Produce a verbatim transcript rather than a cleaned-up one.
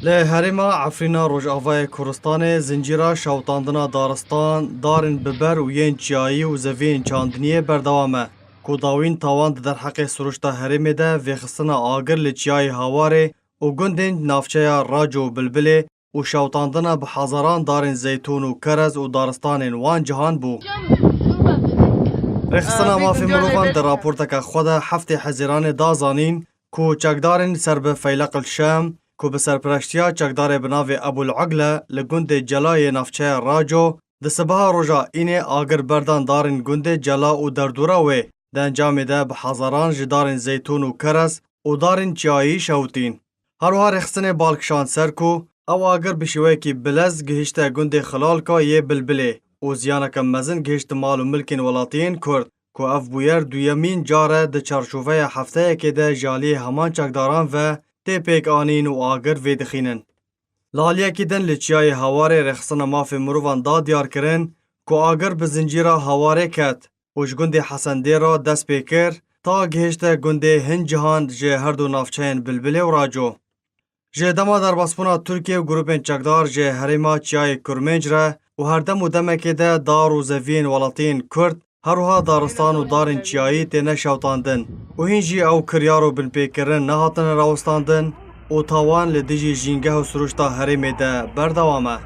Li herêma Efrîna Rojavayê Kurdistanê zincîra şewitandina daristan, darên biber û yên çiyayî û zeviyên çandiniyê berdewam e, ku dawîn tawan di derheqê siruşta herêmê de vêxistina agir li çiyayê Hawarê û gundên navçeya Raco û Bilbilê û şewitandina bi hezaran darên zeytûn û kerez û daristanên wan cihan bû. Rêxistina mafê mirovan di raporteke xwe de heftê Hezîranê da zanîn ku çekdarên ser bi Feyleq el Şam, ku bi serpireştiya çekdarê bi navê Ebul Ugle li gundê Cela yê navçeya Raco, di sibeha roja Înê agir berdan darên gundê Cela û derdora wê, di encamê de bi hezaran ji darên zeytûn û kerez û darên çiyayî şewitîn. Her wiha rêxistinê bal kişand ser ku ew agir bi şêweyekî bilez gihişte gundê Xilalka yê Bilbilê û ziyaneke mezin gihişt mal û milkên welatiyên Kurd, ku ev bûyer duyemîn car e di çarçoveya hefteyekê de ji aliyê heman çekdaran ve tê pêkanîn û agir vêdixînin. Li aliyekî din li çiyayê Hawarê rêxistina mafê mirovan da diyar kirin ku agir bi zincîra Hawarê ket û ji gundê Hesendê re dest pê kir ta gihişte gundê hin cihan ji her du navçeyên Bilbilê û Raco. Ji dema derbasbûna Tirkiye û grûpên çekdar ji herêma Çiyayê Kurmênc re û her dem û demekê de dar û zeviyên welatiyên Kurd, her wiha daristan û darên çiyayî têne şewtandin û hîn jî ew kiryar û binpêkirin nehatine rawestandin û tawan li dijî jîngeh û siruşta herêmê de berdewam e.